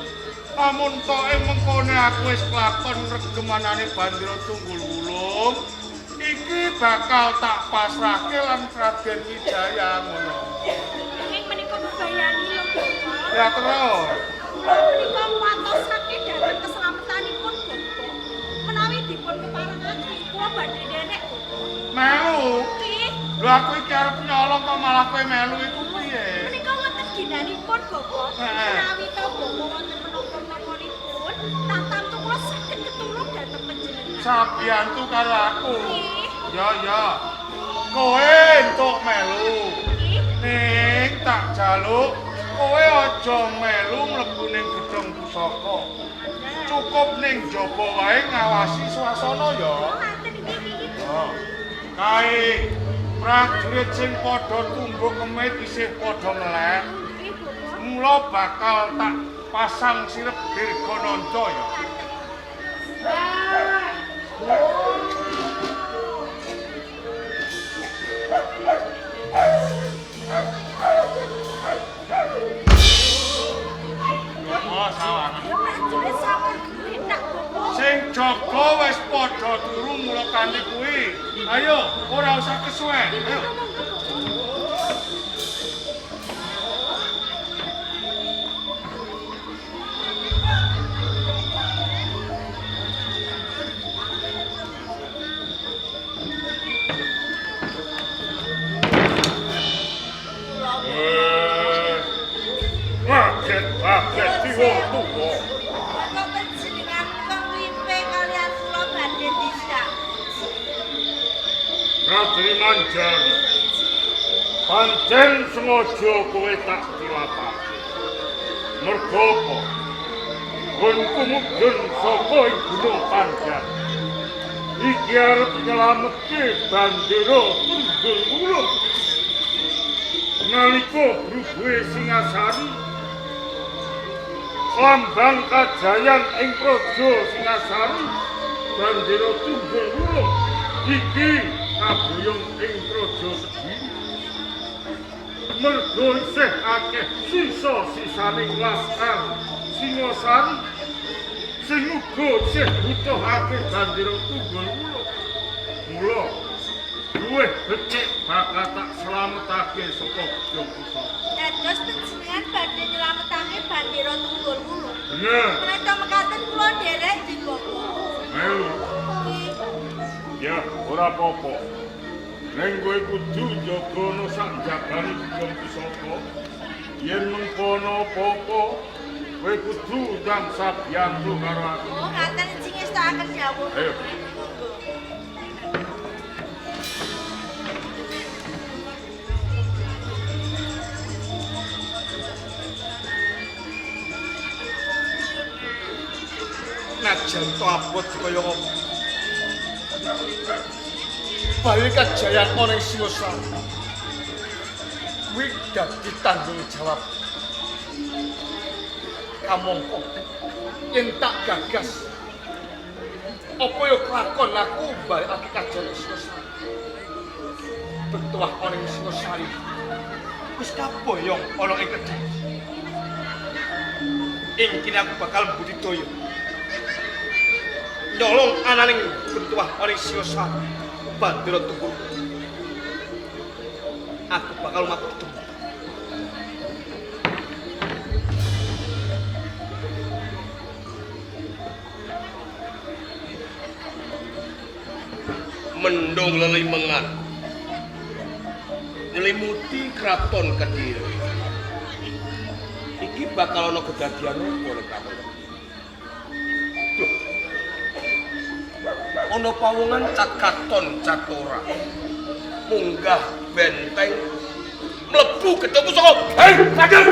Lamun toke mengkone aku wis kelakon regemanane bandera Tunggul Wulung, iki bakal tak pasrahke lan Raden Wijaya ngono.
Nanging menika bebayani lho, Bapak.
Ya terus.
Kula menika nguwatosake dhateng keselametanipun Bapak. Menawi dipun keparengake kula badhe nderek Bapak.
Melu.
Nggih.
Lho aku iki arep nyolong kok malah kowe melu iku piye?
Menika wonten ginanipun Bapak.
Heeh.
Menawi to Bapak wonten menapa-menapanipun, tatamtu kula saged ketulung dhateng panjenengan.
Sabiyantu karo aku.
Nggih.
Ya ya. Kowe entuk melu.
Nggih.
Ning tak jaluk kowe aja melu mlebu ning gedhong pusaka. Cukup ning jaba wae ngawasi swasana ya.
Ngaten nggih nggih.
Ya. Kae prajurit sing padha tumbuk kemit isih padha melek.
Nggih Bapak.
Mula bakal tak pasang sirep Dirgananda ya. Oh, sawangan.
Prajurit sampun glenak Bapak.
Sing jaga wis padha turu mula kanthi kuwi. Ayo, ora usah kesuwen. Ayo.
Monggo Bapak.
Kaget-kaget di wong tuwa.
Kok panjenengan kok mlipe kalian kula badhe tindak.
Ratri Manjari. Pancen sengaja kowe tak tilapake. Mergo apa? Gonku mudhun saka ing Gunung Panjang. Iki arep nyelametke bandera Tunggul Wulung. Nalika brubuhe Singasari, lambang kajayan ing Praja Singasari, bandera Tunggul Wulung iki kaboyong ing Praja Kediri. Mergo isih akeh sisa-sisaning laskar Singasari sing uga isih butuhake bandera Tunggul Wulung. Mula luwih becik bakal tak slametake saka gedhong pusaka.
Dados panjenengan badhe nyelametake bandera Tunggul Wulung.
Bener.
Menawi mekaten kula nderek nggih Bapak.
Melu.
Nggih.
Ya, ora apa-apa. Ning kowe kudu njaga ana sak jagane gedhong pusaka. Yen mengkono apa-apa, kowe kudu ndang sabiyantu karo aku.
Oh, ngaten sing ngestakaken dawuh.
Ayo.
Monggo.
Najan to abot kaya apa. Bali kajayan ana ing Singosari. Kuwi dadi tanggung jawab. Kamangka yen tak gagas apa ya kelakon aku mbalekake kajayan Singosari. Betuah ana ing Singosari wis kaboyong ana ing Kediri. Ing kene aku bakal budidaya. Nyolong ananing bentuah ana ing Singosari bandera Tunggul. Aku bakal mati demi. Mendung lelimengan nyelimuti kraton Kediri. Iki bakal ana kedadian apa ning kraton Kediri? Ana pawongan cat katon cat ora. Munggah benteng mlebu gedung pusaka. Hei, sadar!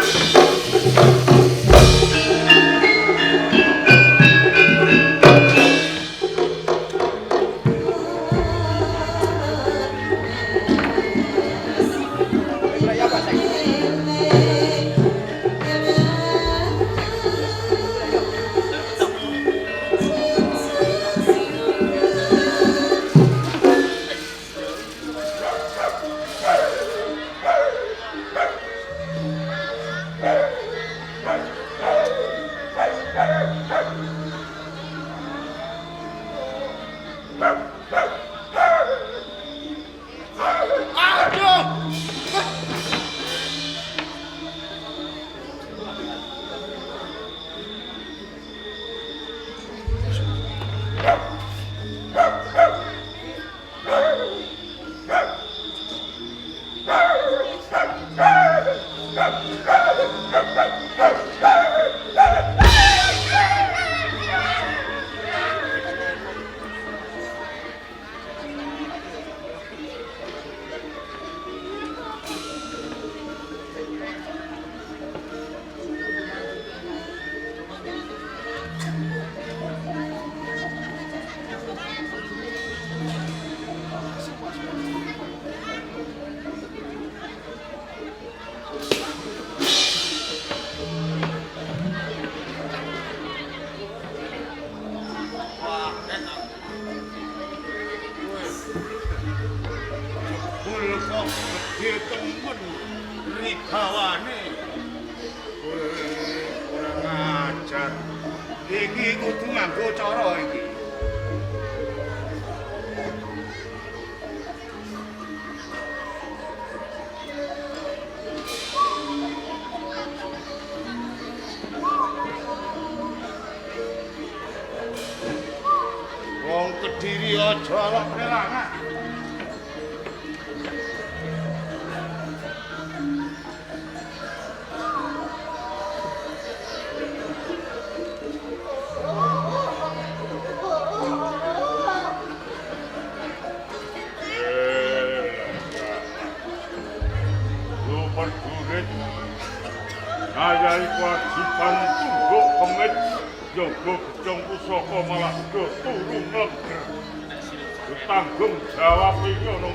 Tanggung jawab iki ono.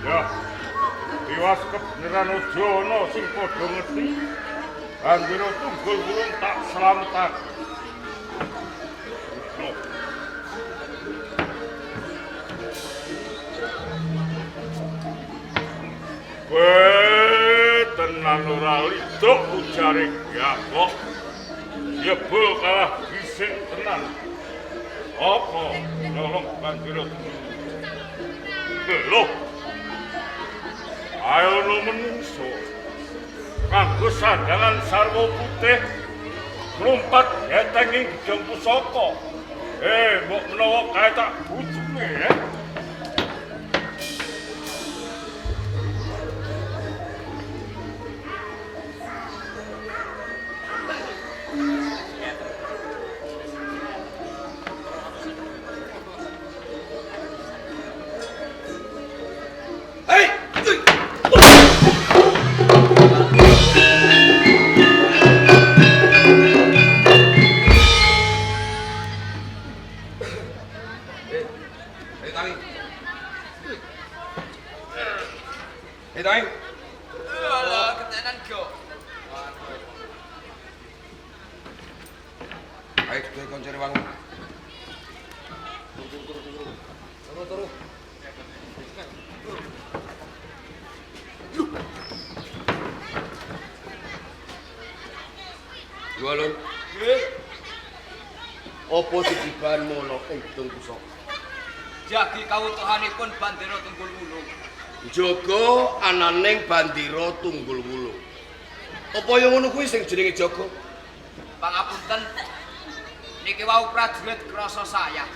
Ya. Tiwas kebeneran aja ana sing padha ngerti. Bandera Tunggul Wulung tak slametake. Kowe tenan ora lidok ujare gakok. Jebul kalah dhisik tenan. Apa nyolong bandera Tunggul? Lho. Ayo no menungso. Kanggo sandangan sarwa putih mlumpat geteng ing gedhong pusaka. Mbok menawa kae tak bujune, eh.
Apa sing mono ing gedung pusaka?
Jagi kawutuhanipun Bandera Tunggul Wulung.
Jaga ananing Bandera Tunggul Wulung. Apa ya ngono kuwi sing jenenge jaga?
Pangapunten. Niki wau prajurit krasa saya.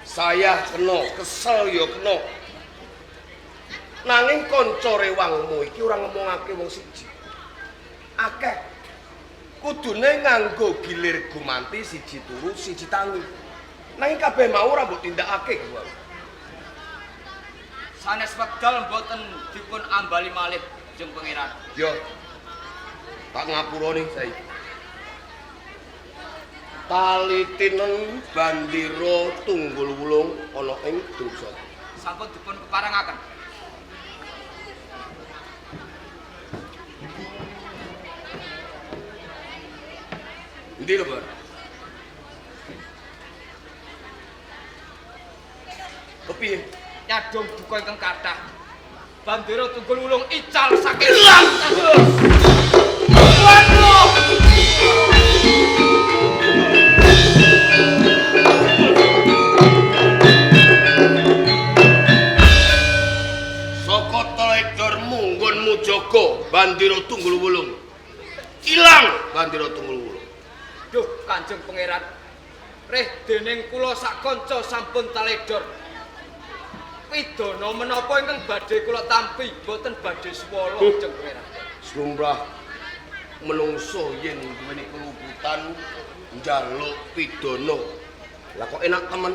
Saya kena, kesel ya kena. Nanging kanca rewangmu iki ora ngomongake wong siji. Akeh. Kudune nganggo gilir gumanti siji turu, siji tangi. Nanging kabeh mau ora mbok tindakake kuwi.
Sanes wekdal mboten dipun ambali malih Jeng Pangeran.
Yo. Tak ngapurane saiki. Tali tineng bandira tunggul wulung ana ing dosa.
Sampun dipun keparengaken.
Endi lho, Bar? Kepiye?
Nyadong duka ingkang kathah. Bandera tunggul wulung ical saking
ilang.
Waduh.
Saka teledormu nggonmu jaga bandera tunggul wulung. Ilang bandera tunggul wulung.
Duh, Kanjeng Pangeran. Reh dening kula sak kanca sampun taledor. Pidana menapa ingkang badhe kula tampi mboten badhe swala Kanjeng Pangeran.
Slumrah menungso yen duweni keluputan njaluk pidana. Lah kok enak temen.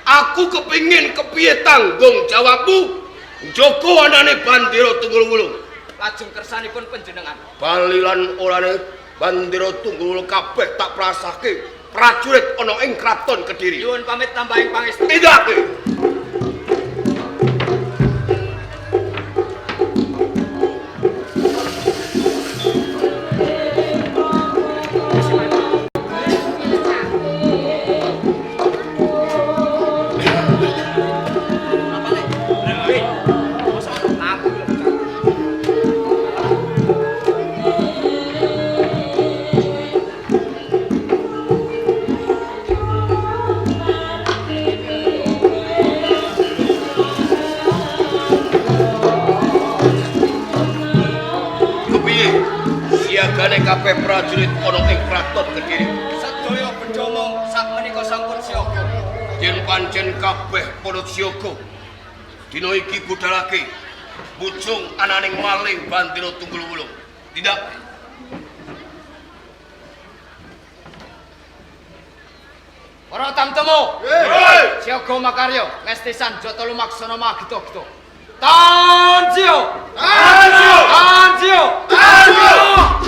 Aku kepingin kepiye tanggung jawabmu njaga anane bandera tunggul wulung.
Lajeng kersanipun panjenengan.
Bali lan orane bandera tunggul wulung kabeh tak prasake prajurit ana ing kraton Kediri.
Nyuwun pamit tambahing pangestu.
Tindakake. Siagane kabeh prajurit ana ing kraton Kediri.
Sedaya bedhama sakmenika sampun siaga.
Yen pancen kabeh padha siaga, dina iki budalake bujung ananing maling bandera tunggul wulung. Tidak.
Para tamtemu. Siaga makarya ngesti sanjata lumaksana magita-gita. Tanjio! Tanjio! Tanjio! Tanjio!
Tanjio!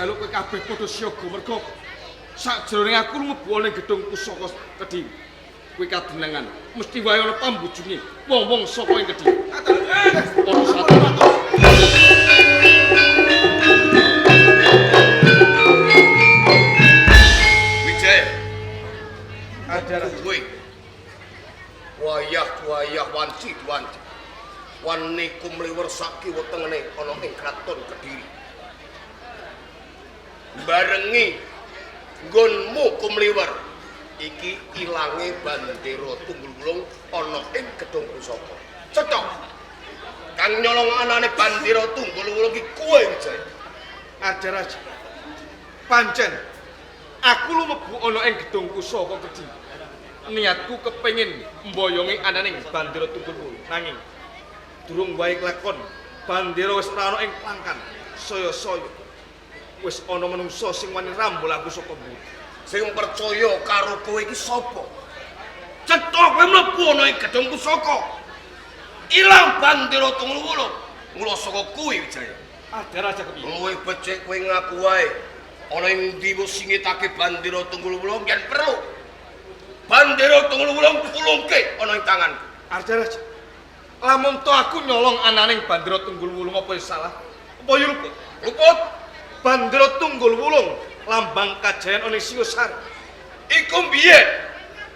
njaluk kowe kabeh padha siaga merga sakjroning aku mlebu ana ing gedung pusaka Kediri. Kowe kadenangan mesti wae ana pambujunge wong-wong saka ing Kediri. Padha satu.
Wijaya. Ada kowe. Wayah-wayah wanci wanci. Wani kumliwer sak kiwa tengene ana ing kraton Kediri. Barengi nggonmu kumliwer iki ilange bandera tunggul wulung ana ing gedung pusaka. Cetha. Kang nyolong anane bandera tunggul wulung iki kowe Wijaya.
Ardaraja. Pancen aku lumebu ana ing gedung pusaka Kediri. Niatku kepengin mboyongi ananing bandera tunggul wulung. Nanging durung wae kelakon, bandera wis ora ana ing plangkan. Saya-saya wis ana manungsa sing wani rambul aku saka mburi.
Sing percaya karo kowe iki sapa? Cetha kowe mlebu ana ing gedung pusaka. Ilang bandera tunggul wulung. Mula saka kuwi Wijaya.
Ardaraja kepiye?
Luwih becik kowe ngaku wae. Ana ing ndi wis singitake bandera tunggul wulung yen perlu. Bandera tunggul wulung kulungke ana ing tanganku.
Ardaraja. Lamun to aku nyolong ananing bandera tunggul wulung apa ya salah? Apa ya luput?
Luput.
Bandera tunggul wulung lambang kajayan ana ing Singosari.
Iku mbiyen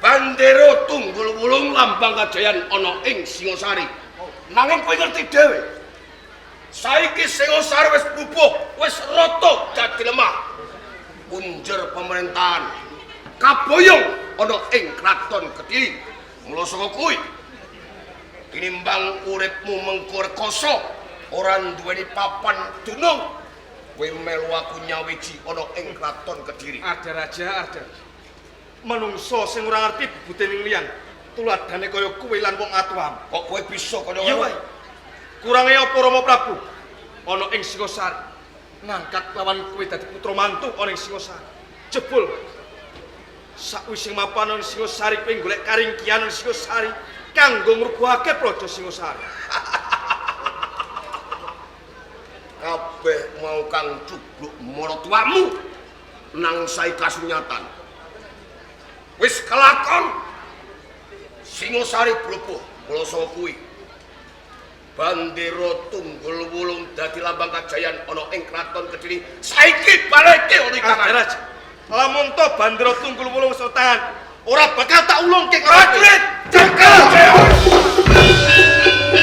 bandera tunggul wulung lambang kajayan ana ing Singosari. Nanging kowe ngerti dhewe. Saiki Singosari wis bubuh, wis rata dadi lemah. Punjer pemerintahan kaboyong ana ing kraton Kediri. Mula saka kuwi tinimbang uripmu mengko rekoso ora duweni papan dunung, kowe melu aku nyawiji ana ing kraton Kediri.
Ardaraja, Ardaraja. Manungsa sing ora ngerti bubute ning liyan, tuladane kaya kowe lan wong atuam.
Kok kowe bisa kaya
Iya
ngono?
wae. Kurange apa Rama Prabu ana ing Singosari ngangkat lawan kowe dadi putra mantu ana ing Singosari. Jebul sakwise mapan ana ing Singosari kowe golek karingkian ana ing Singosari kanggo ngrubuhake praja Singosari.
Kabeh mau kang cubluk maratuwamu nang saiki kasunyatan. Wis kelakon Singosari blubuh mula saka kuwi. Bandera tunggul wulung dadi lambang kajayan ana ing kraton Kediri. Saiki baleke ana ing tangan.
Ardaraja, lamun to bandera tunggul wulung wis ana tangan, ora bakal tak ulungke karo kowe.
Prajurit, cekel!